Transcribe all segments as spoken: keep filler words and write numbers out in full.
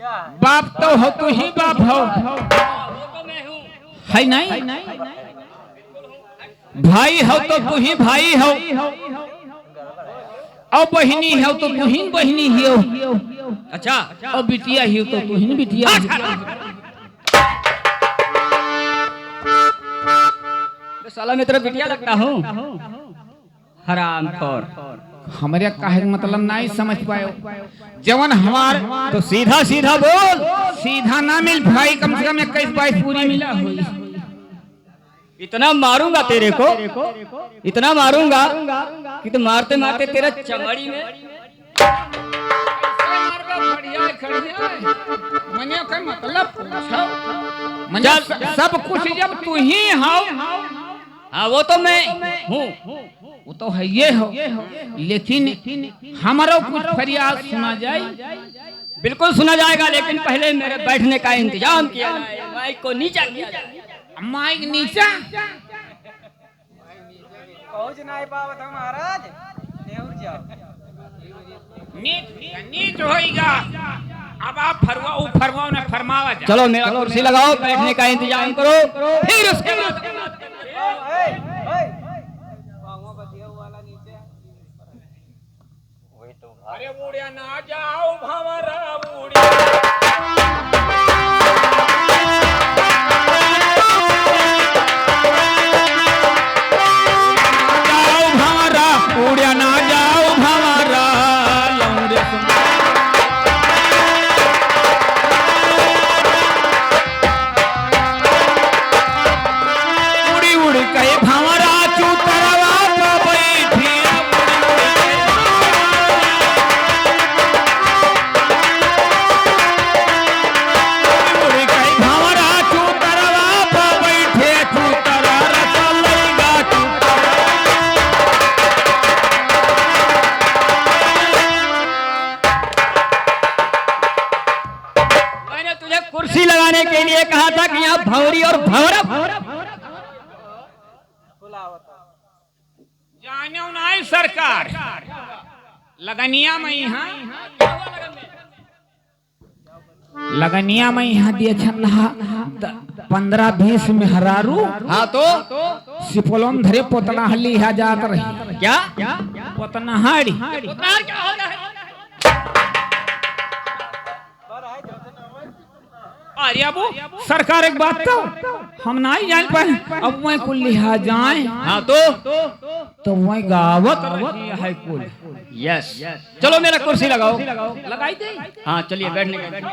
बाप तो हो, तू ही बाप हो, है नहीं? भाई हो तो तू ही भाई हो, और बहिनी हो तो तू ही बहिनी हो। अच्छा। और बिटिया हो तो तू ही बिटिया हो। बे साला, मैं तेरा बिटिया लगता हूँ? हरामखोर। हमरे काहे के मतलब नाहीं समझ पायो। जवन हमार तो सीधा सीधा बोल। सीधा ना मिल भाई, कम से कम इक्कीस बाईस पूरी मिला होई। इतना मारूंगा तेरे को, इतना मारूंगा कि तो मारते मारते तेरा चमड़ी में। बढ़िया, बढ़िया। मने का मतलब पूछो। मने चल। स-, सब कुछ जब तू ही हो। हाँ, वो तो मैं हूँ। वो तो है ये हो, लेकिन हमारो कुछ फरियाद सुना जाए। बिल्कुल सुना जाएगा, लेकिन पहले मेरे बैठने का इंतजाम किया जाए, माइक को नीचा किया जाए। माइक नीचा? पहुंच नहीं पावत है महाराज, नेहुर जाओ। नीच, नीच होइगा। अब आप फरवाओ, फरवाओ ना फरमावा जा। चलो, मेरा कुर्सी लगाओ, बैठने का इंतजाम करो, फिर उसके बाद। ए, ए, ए। अरे उड़िया ना जाओ भंवरा उड़िया। जाओ भंवरा, उड़िया ना जाओ भंवरा, लौंडे सुन। उड़ी उड़ी के भंवरा चूतरवा पे बैठी। उड़ी उड़ी के भंवरा चूतरवा पे बैठे, चूतरा रस लइगा चूतरा। मैंने तुझे कुर्सी लगाने के लिए कहा था कि यहाँ भंवरी और भंवरा। जानो नाई सरकार, लगनिया में यहाँ, लगनिया में यहाँ दिए छन रहा द-, पन्द्रह बीस मेहरारू। हाँ तो? सिपोलम धरे पोतनाहली यहाँ जात रही। क्या? पोतनाहाड़ी। पोतनाहाड़ क्या होता है? अरे अबू, सरकार एक बात तो हम नाहीं जान पाए, अब वहीं कुल लिहा जाए। हाँ तो? तो वहीं गावत रही है कुल। यस। चलो मेरा कुर्सी लगाओ। लगाई दे। हाँ चलिए बैठने का।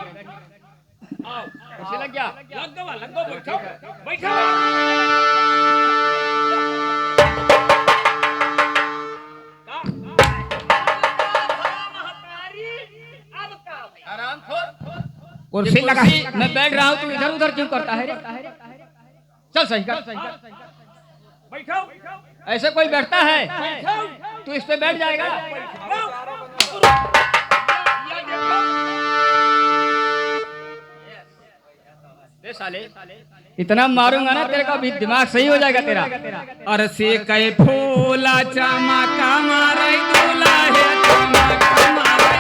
आओ, कुर्सी लग गया। लग गवा, लग गवा, बैठो, बैठो। कुर्सी लगा। मैं बैठ रहा हूँ, तू इधर उधर क्यों करता है रे? चल सही कर। बैठो। ऐसे कोई बैठता है? तू इस पे बैठ जाएगा। ए साले, इतना मारूंगा ना तेरे को, अभी दिमाग सही हो जाएगा तेरा। अरसे कै फूला चमका मारै दूल्हा है, चमका मारै।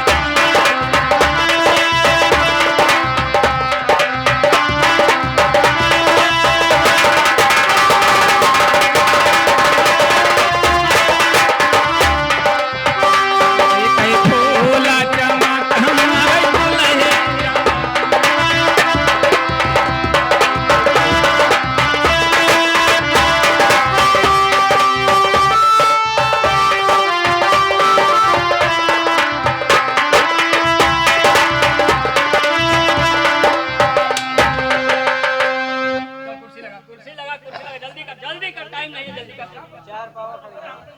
कुर्सी लगा, कुर्सी लगा, कुर्सी लगा, जल्दी कर, जल्दी कर, टाइम नहीं है, जल्दी कर।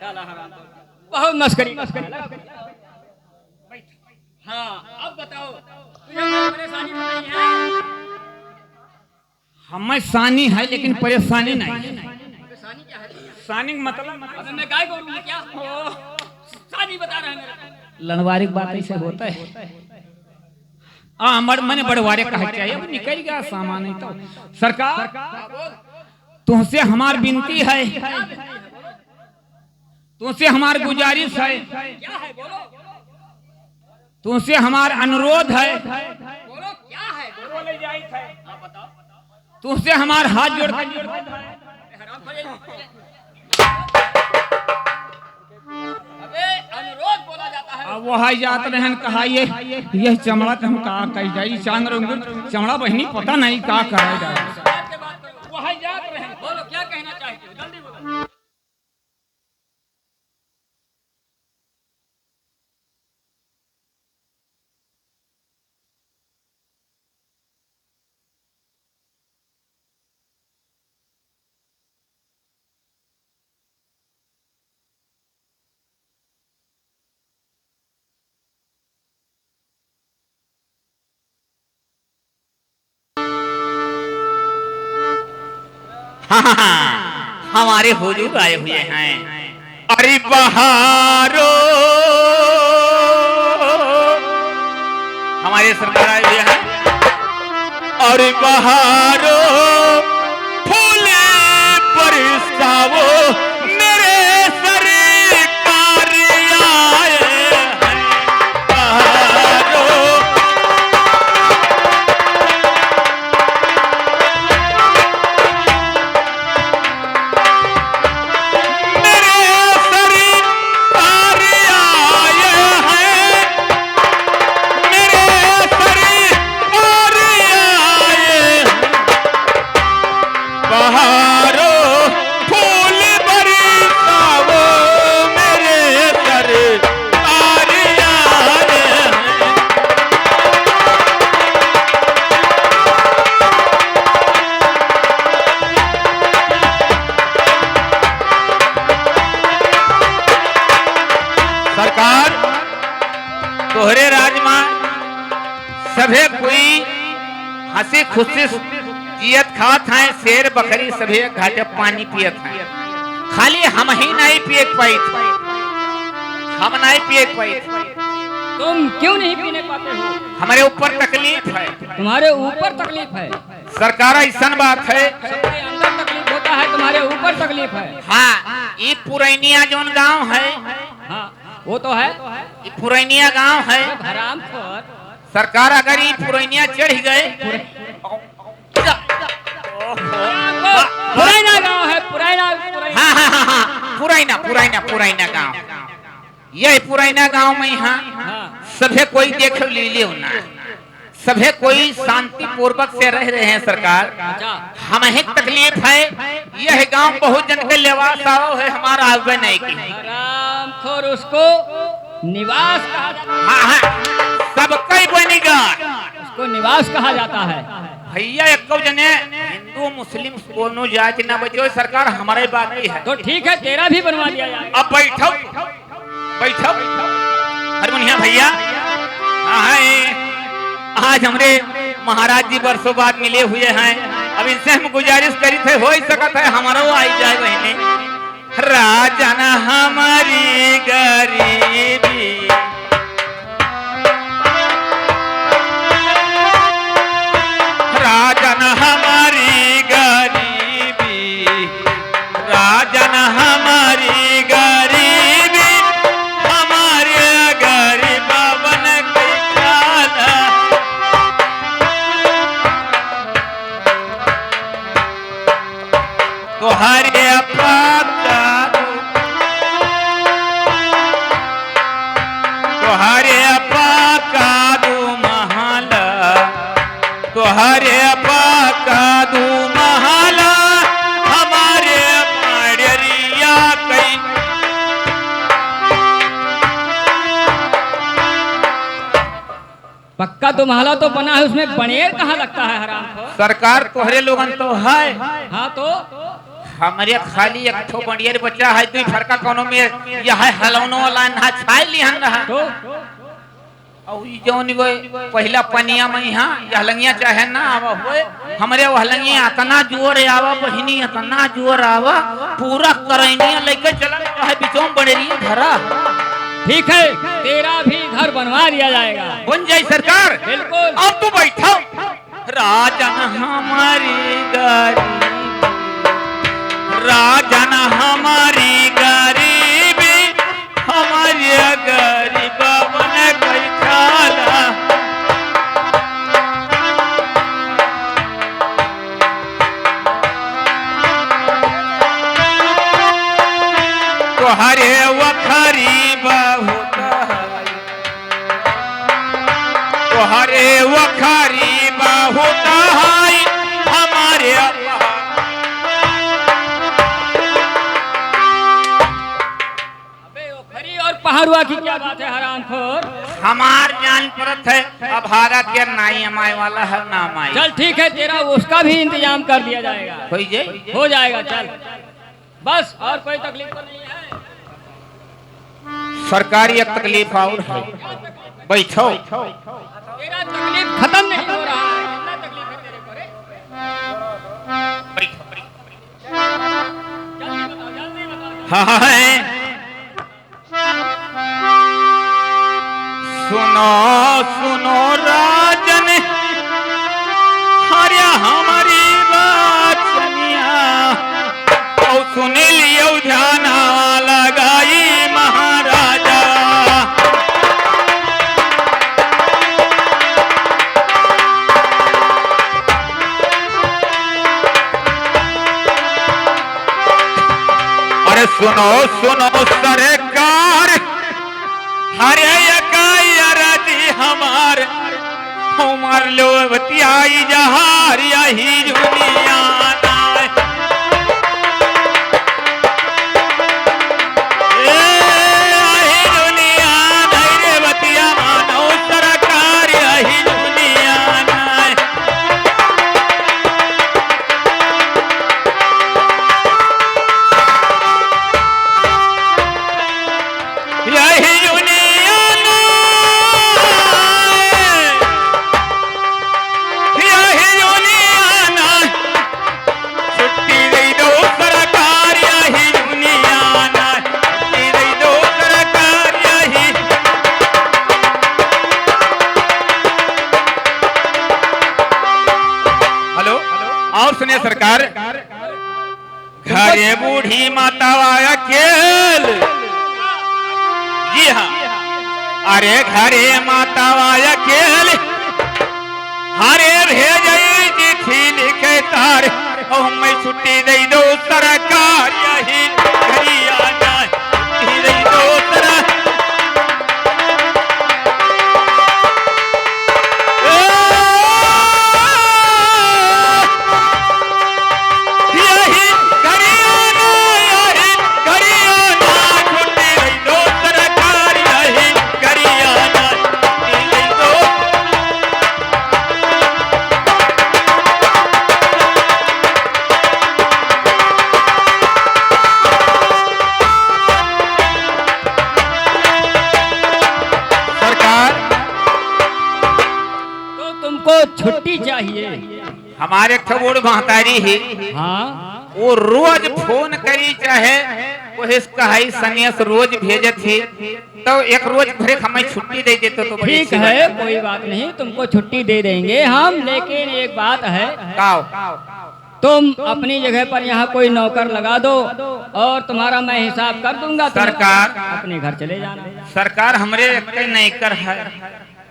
चल, हराम। बहुत मस्करी, मस्करी। हाँ, अब बताओ, तुझे कोई परेशानी तो नहीं है? हमें सानी है, लेकिन परेशानी नहीं। परेशानी क्या है? सानी का मतलब? अबे, मैं गाय गोरू हूँ क्या? ओ, सानी बता रहा है मेरे को। लड़वारे की बात ऐसे होता है। आ, मर-, मने बड़वारे कहा चाहिए, अब निकल गया सामान ही तो। सरकार, तुमसे हमार विनती है, तुमसे हमार गुजारिश है, तुमसे हमार अनुरोध है। तुमसे हमार हाथ जोड़ के अबे, अनुरोध बोला जाता है। अब वहाँ जात रहन कहा, ये, ये चमड़ा तो हम का कही जाई, चांग रंगुल चमड़ा बहिनी, पता नहीं का कहा जाए। वहाँ जात रहन, बोलो, क्या कहना चाहते हो? जल्दी बोलो। हमारे हुजूर आए हुए हैं। अरे बहारो, हमारे सरकार आए हुए हैं। अरे बहारो, फूल बरसाओ, मेरे सरकार आए हैं। बहारो, मेरे सरकार आए हैं, मेरे सरकार आए हैं। बहारो फूल बरसाओ, मेरे सरकार आए हैं। सरकार, तोहरे राज मा सभे कोई हँसी खुशी जियत खात हैं, शेर बकरी सभे घाटे पानी पियत हैं, खाली हम ही नहीं पिए के पाइत, हम नहीं पिए के पाइत। तुम क्यों नहीं पीने पाते हो? हमारे ऊपर तकलीफ है। तुम्हारे ऊपर तकलीफ है? सरकार, ऐसन बात है। सबके अंदर तकलीफ होता है, तुम्हारे ऊपर तकलीफ है। हाँ, ई पुरैनिया जौन गाँव है, हाँ, वो तो है। ई पुरैनिया गाँव है। हरामखोर। सरकार, अगर ई पुरैनिया चढ़ गए, पुरैना गाँव है, पुरैना, पुरैना। हाँ, हाँ, हाँ, हाँ, पुरैना, पुरैना, पुरैना गाँव। यह पुरैना गाँव में यहाँ हाँ। सभे कोई देख लीजिए ना, सभे कोई शांतिपूर्वक से रह रहे हैं सरकार। अच्छा। हम ही तकलीफ है, यह गांव बहुत जन के लेवास आओ है, हमारा आवे नहीं की। हरामखोर, उसको निवास कहा जाता है। हाँ, हाँ, सबका ही बनेगा। उसको निवास कहा जाता है। भैया, एको जने हिंदू मुस्लिम कोनो जाति ना बचो, सरकार हमारे बाकी है। तो ठीक है, तेरा भी बनवा दिया जाए। अब बैठो, बैठो। हरमुनिया भैया, हाँ है, आज हमरे महाराज जी बरसों बाद मिले हुए हैं। अब इनसे हम गुजारिश करी थे, हो ही सकत है हमारा वो आई जाए बहिनी। राजन हमारी गरीबी, राजन हमारी गरीबी, राजन हमारी गरीबी, हमारे गरीबवन के खाना। तोहरे पाका दू, तोहरे पाका दू महला, तोहरे पाका दू महला, हमारे मड़रिया कई। पक्का दो महला तो बना है, उसमें बनेर कहाँ लगता है हरामखोर? सरकार, तोहरे लोगन तो है। हाँ तो? हमरे खाली एक ठो बनेर बचा है, दुई फरका कोनो में यह है हलौनो वाला ना छाई लिहन रहा। तो? और ई जौन वो पहिला पनिया में यहाँ यह लंगिया चाहे ना आवा होए, हमरे वह लंगिया इतना जोर आवा बहिनी, इतना जोर आवा, पूरा करैनिया लेके चला है बिचौम बनेरिया धरा। ठीक है, तेरा भी घर बनवा दिया जाएगा। बन जाई सरकार। बिल्कुल। अब तू बैठो। राजन हमारी गरीबी, राजन हमारी गरीबी, हमारी गरीबवन कई खाला। अरे वखारी बहुत हाय हमारे। अबे, ओखरी और पहरुआ की क्या बात है, हरामखोर? हमार जान पड़त है, अभागा के नाई अमाए वाला है, ना अमाए। चल ठीक है, तेरा उसका भी इंतजाम कर दिया जाएगा। होई जाई? हो जाएगा, चल। बस, और कोई तकलीफ तो नहीं है? सरकार, एक तकलीफ और है। बैठो। तेरा तकलीफ खत्म नहीं हो रहा है, कितना तकलीफ है तेरे को रे? बैठो, बैठो। हाय। सुनो, सुनो राजन, अरे हमारी बात सुनिया, और सुन लियो ध्यान लगाई महाराजा। अरे सुनो, सुनो सरकार, अरे एका अरजी हमार, हमार लो बतियाई जहार यही दुनिया ना। ए, यही दुनिया ना रे बतिया मानो सरकार, यही दुनिया ना। यही दुनिया ना, यही दुनिया ना, छुट्टी दे दो सरकार, यही दुनिया ना, छुट्टी दे दो सरकार, यही। हेलो, और सुनिए सरकार, घरे बूढ़ी माता अकेल। जी हाँ, अरे घरे माता अकेल। अरे भेजई चिट्ठी लिखे तार, ओ हमें छुट्टी दे दो सरकार, यही घरी आ जाए, छुट्टी दे दो सरकार। सरकार, तो तुमको छुट्टी चाहिए। हमारे एक ठो बूढ़ महतारी ही, हाँ। वो रोज फोन करी, चाहे वो हिस कहाई सनेस रोज भेजत ही, तो एक रोज भरे हमें छुट्टी दे देते तो बड़ी ठीक अच्छी है, बात है। कोई बात नहीं, तुमको छुट्टी दे देंगे हम, लेकिन एक बात है। काओ? तुम अपनी जगह पर यहाँ कोई नौकर लगा दो और तुम्हारा मैं हिसाब कर दूंगा, तुम सरकार। अपने घर चले जाना। सरकार, हमरे एक नौकर है।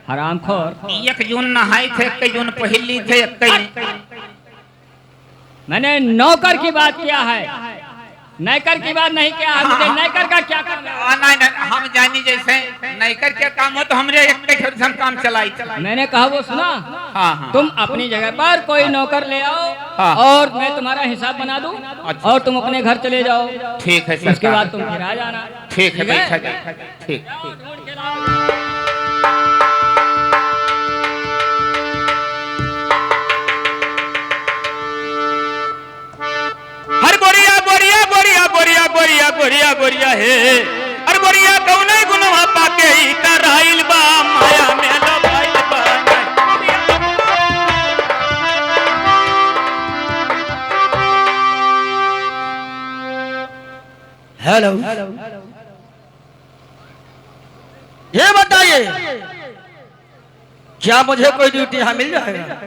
हरामखोर। एक जून नहाई थे, एक जून पहिली थे, एक। मैंने नौकर की बात किया है, नौकर की बात नहीं किया है। मुझे हाँ। नौकर का क्या काम है? आ, नहीं, नहीं, हम जानी जैसे नौकर के काम हो तो हमरे एक के घर से हम काम चलाई, चलाई। मैंने कहा वो सुना? हाँ, हाँ। तुम अपनी जगह पर कोई नौकर ले आओ हाँ। और मैं तुम्हारा हिसाब बना दूं अच्छा। और तुम अपने घर चले जाओ। ठीक है उसके सरकार। बाद तुम फिर आ जाना। ठीक है, ठीक है? बैठा जाए। ठीक। हर गोरिया, गोरिया, गोरिया, गोरिया, गोरिया, गोरिया, गोरिया हे। हर गोरिया कौने गुनवा पाके ई तराइल बा, माया में लभाइल बा। हेलो। ये बताइए, क्या मुझे कोई ड्यूटी यहाँ मिल जाएगा?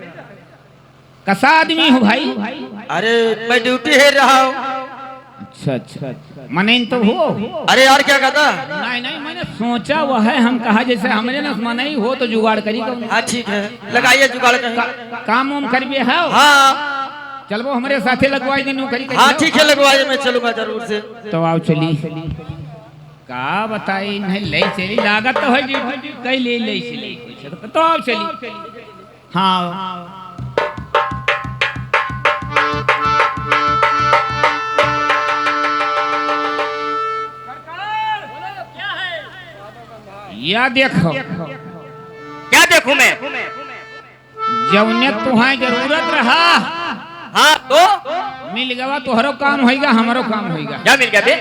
कसा आदमी हो भाई? अरे, मैं ड्यूटी है रहा हूँ। अच्छा, अच्छा। मनई तो हो। अरे यार, क्या कहता? नहीं, नहीं, मैंने सोचा वह है, हम कहा जैसे हमरे न मनई हो तो जुगाड़ करी कौन? हाँ, ठीक है, लगाइए जुगाड़ कहीं। का-, काम वाम करबे है? हाँ। चलबो हमरे साथे लगवाई दे नौकरी करी हाँ, हो। ठीक है, लगवाइए, मैं चलूंगा जरूर से। तो आओ चली। का बताई, नहीं ले चली, लागत तो है जी, कई ले, ले चली, कुछ तो तो आओ चली। हाँ। या देखो। क्या देखूं मैं? जौने तुहां जरूरत रहा, हाँ, तो? मिल गवा, तोहरो काम होइगा, हमरो काम होइगा। क्या मिल गया बे?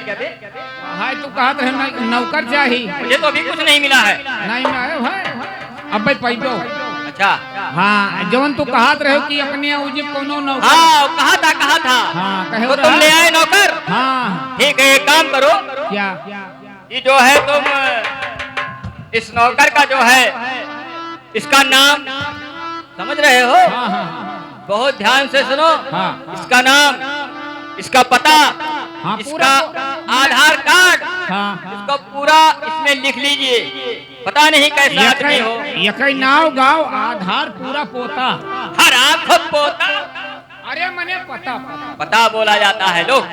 हाय, तू कहत रहे, नौ-, नौकर चाही। मुझे तो अभी कुछ नहीं मिला है। नहीं मिला है भाई, अब्बे पैबो। अच्छा। हाँ, जौन तू कहत रहे कि अपने उजी कोनो नौकर। हाँ, कहा था, कहा था। हाँ, कहे तो तुम रहा। ले आए नौकर? हाँ। ठीक है, एक काम करो। क्या? ये जो है तुम, इस नौकर का जो है, इसका नाम समझ रहे हो? हाँ, हाँ, हाँ। बहुत ध्यान से सुनो। हाँ। इसका नाम, इसका पता, हाँ, पूरा इसका पू- आधार कार्ड, हाँ। इसको पूरा इसमें लिख लीजिए। पता नहीं कैसा आदमी हो। यकई नाव गाव आधार पूरा पोता। हराम खुद पोता। अरे मने पता, पता। पता बोला जाता है लोग।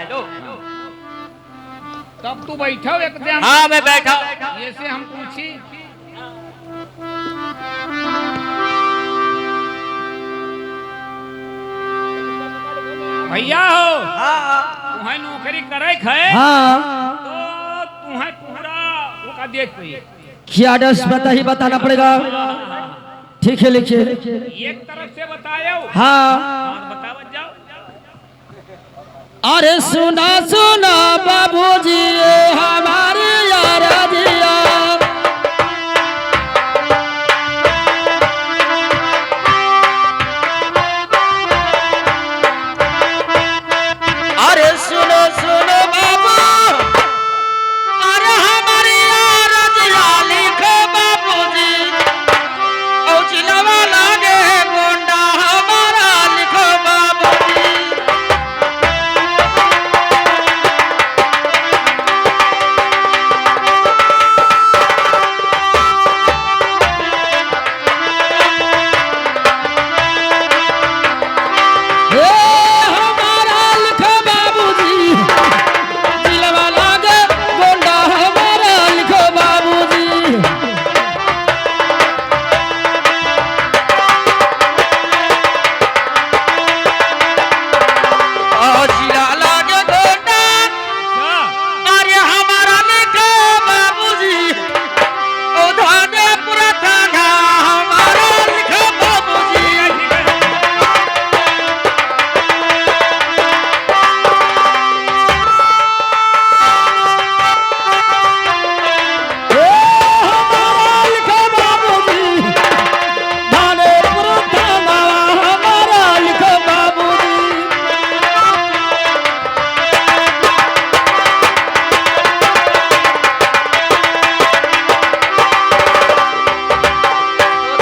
तब तू बैठो एक जन। हाँ, मैं बैठा। ये से हम पूछी। भैया हो, हाँ। तुम्हें नौकरी करे खे? हाँ। तो तुम्हें पूरा ओका देख पाइए। क्या दस पता ही बताना पड़ेगा। ठीक है, लिखिए। एक तरफ से बतायो। हाँ। और बतावत जाओ। अरे सुना, सुना बाबूजी, ए हमारी अरजिया। अरे सुनो, सुनो बाबू, अरे हमारी अरजिया लिखो बाबूजी, औ जिलवा लागे गोंडा हमारा लिखो बाबूजी। ए हमारा लिखो बाबूजी, जिलवा लागे गोंडा हमारा लिखो बाबूजी। ओ जिला लागे गोंडा, अरे हमारा लिखो बाबूजी, ओ धानेपुर थाना हमारा लिखो बाबूजी। ए हमारा लिखो बाबूजी, धानेपुर थाना हमारा लिखो बाबूजी।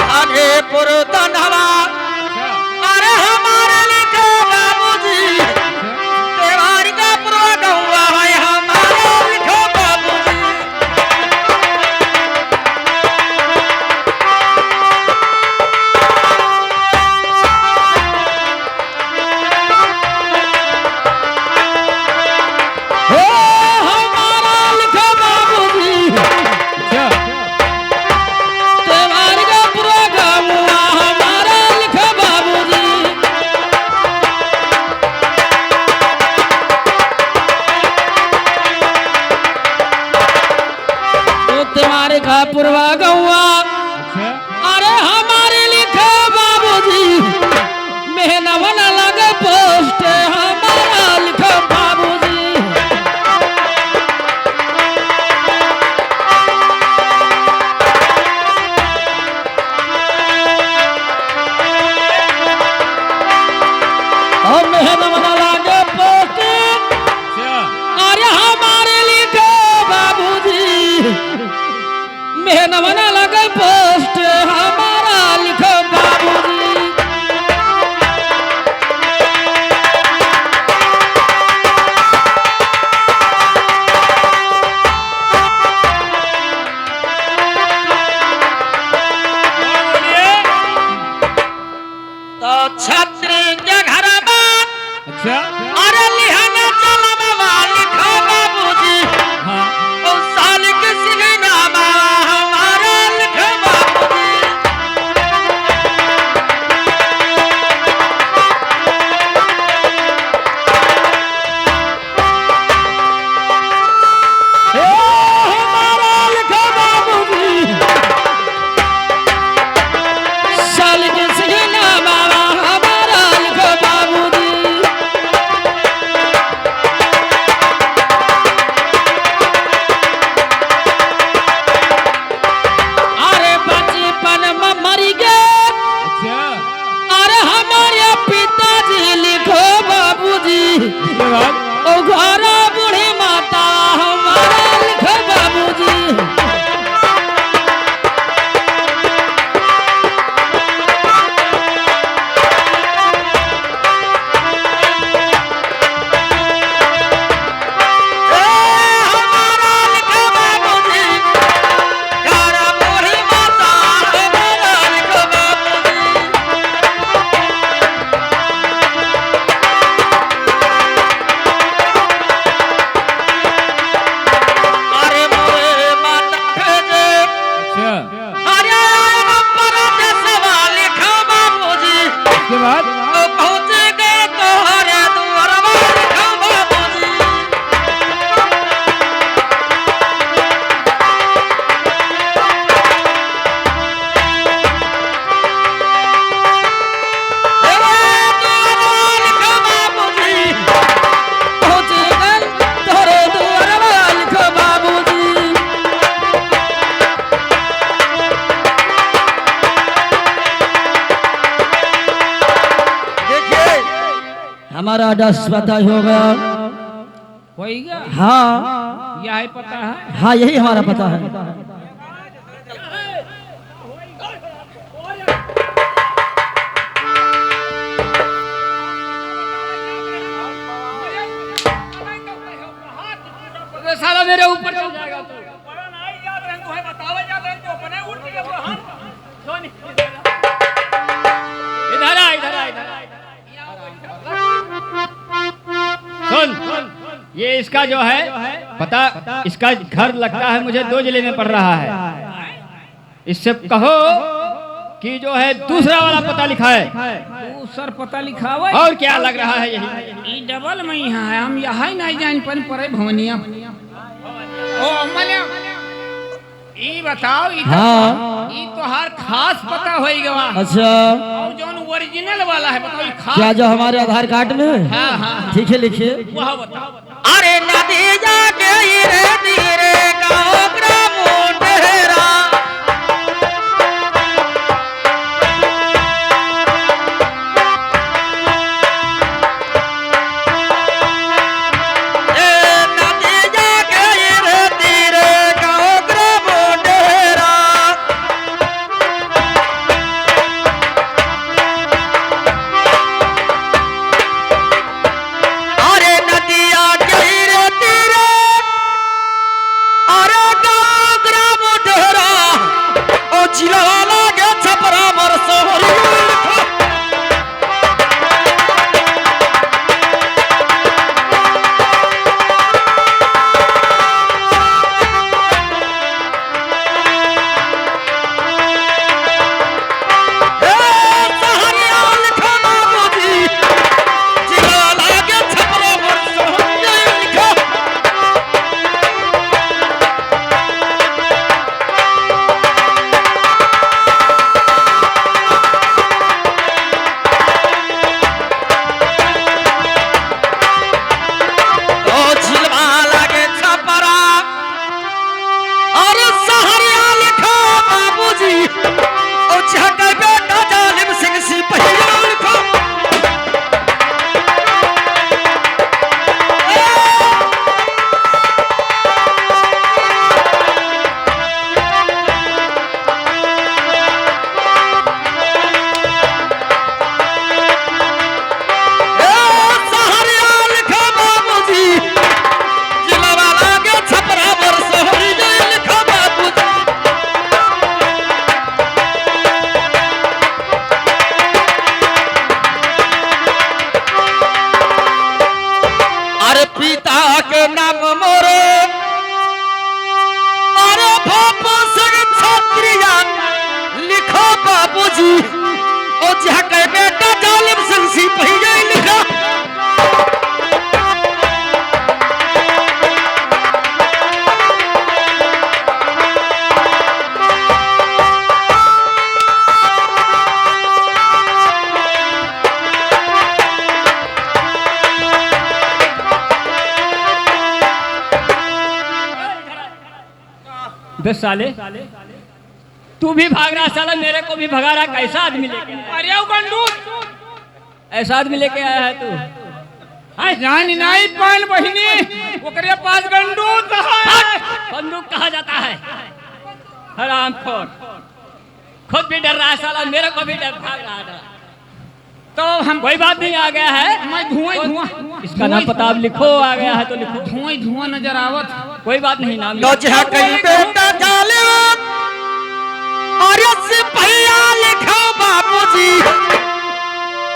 धानेपुर थाना, अरे हमारे लिखो बाबूजी, तेवारी का पुरवा गौवा है हमारे लिखो बाबूजी। हे हमारा लिखो बाबूजी। अच्छा। तेवारी का पुरवा गौवा हमारा लिखो बाबूजी। ओ तेवारी का पुरवा गौवा। अच्छा। अरे हमारे लिखो बाबूजी, मेहनवा ना लगे पोस्ट हमारा लिखो बाबूजी। ओ मेहनवा ना लगे पोस्ट, अच्छा। अरे हमारे लिखो बाबूजी। मेहनवा ना लगे पोस्ट हमारा लिखो बाबूजी। तो छत्री के घर में अच्छा। अरे लिहन चलमवा लिखो बाबूजी। हाँ। ओ सालिक सिंह नामा हमारा लिखो बाबूजी। उसके बाद? ओ घरा बूढ़ी माता हमारा लिखो बाबूजी। ए, हमारा लिखो बाबूजी। घरा बूढ़ी माता हमारा लिखो बाबूजी। अरे मोरे माता भेजे। अच्छा। अरे मोरे परदेसवा लिखो बाबूजी। उसके बाद? ओ पहुँच गए तोहरे दुआरवा लिखो बाबूजी। देखिए, हमारा दस पता ही होगा। होइगा? हाँ। यही पता है? हाँ, यही हमारा पता है। अबे साला, मेरे ऊपर चढ़ जाएगा तू। इधर आ, इधर आ, इधर आ। सुन, ये इसका जो है पता, इसका घर लगता है मुझे दो जिले में पड़ रहा है। इससे कहो कि जो है दूसरा वाला पता लिखाए। दूसर पता लिखावे। और क्या लग रहा है यही? ई डबल में यहाँ है, हम यहाँ ही नहीं जान पानी पड़े भवनिया। ओ अम्मा ले, ई बताओ, ई तो, हाँ। ई तोहार खास पता होई गवा। अच्छा। और जौन ओरिजिनल वाला है, बताओ, ई खास क्या जो हमारे आधार कार्ड में है? हाँ, हाँ, हाँ। ठीक है, लिखिए। वह बताओ। अरे नदिया के रे तीरे गाँव ग्राम डेरा। ए नदिया के रे तीरे गाँव ग्राम डेरा। अरे नदिया के रे तीरे, अरे गाँव ग्राम डेरा, ओ जिला लागे छपरा मोर सोहरी। ओ झिलवा लागे छपरा, अरे सहरिया लिखो बाबूजी, ओ झकै बेटा जालिम सिंह सिपहिया लिखो। ए सहरिया लिखा बाबूजी, जिला वाला के छपरा पर सहरी गए लिखा बाबूजी। अरे पिता के नाम मोरे, अरे बाप सिंह क्षत्रिया लिखो बाबूजी, ओ झकै बेटा जालिम सिंह सिपहिया लिखो। बे साले, तू भी भाग रहा साला, मेरे को भी भगा रहा, कैसा आदमी लेके आया? अरे वो गंडू, ऐसा आदमी लेके आया है तू? आय। जान नाई पान बहिनी, ओकरे पास गंडूस है। बंदूक कहा जाता है, हरामखोर। खुद भी डर रहा है साला, मेरे को भी डर भाग रहा है डर। तो हम कोई बात नहीं, आ गया है। मैं धुआं ही तो धुआं। इसका नाम धुआं ही पता अब धुआं। लिखो, आ गया है तो लिखो। धुआं ही धुआं नजर आवत। कोई बात नहीं, नाम तो लिखो। जहाँ कहीं बेटा जालिम, अरे सिपहिया लिखो बाबूजी।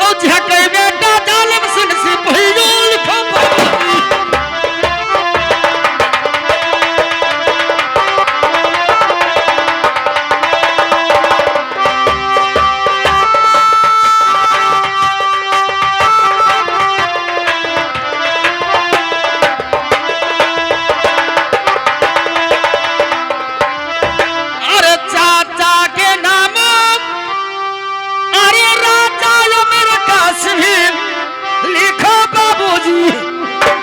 और जहाँ कहीं बेटा जालिम सिंह सिपहिया लिखो बाबूजी। अरे चाचा के नाम, अरे राजा अमर कासिम, लिखो बाबूजी,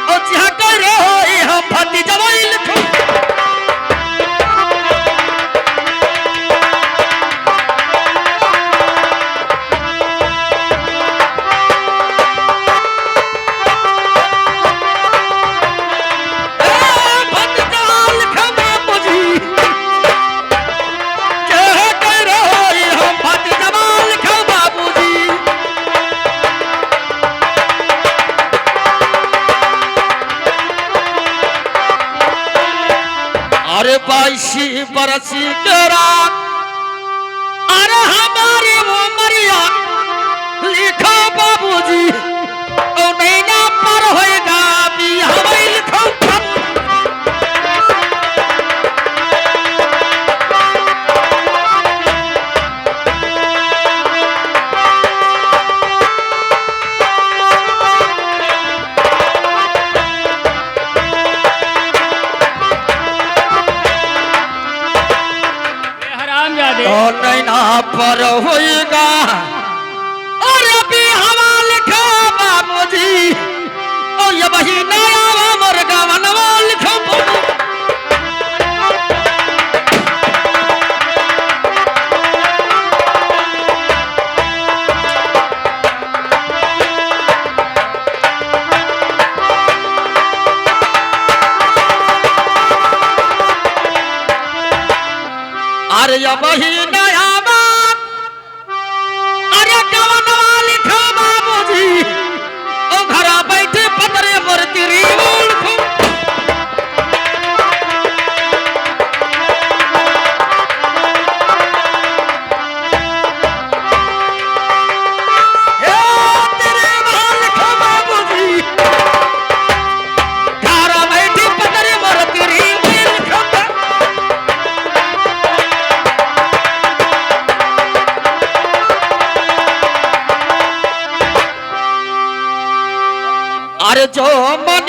ओ चाहते रहो, ये हम भतीजवा लिखो। अरे बाईस बरस के रात, अरे हमारी उमरिया, लिखो बाबूजी, ओ नैना पर होएगा बियाह, लिखो। ए हरामजादे। तो नैना पर होइगा। अरे बियाहवा लिखो बाबूजी। ओ ये बहिना आवा मोर गवनवा लिखो। अरे अबही नया बात, अरे गवनवा लिखो बाबूजी, ओ घरा बैठे पतरे पर तिरी ओढ़ो। ए तेरे माल खा बाबूजी, घर बैठी पतरी मरती री मिल खा। अरे जो मन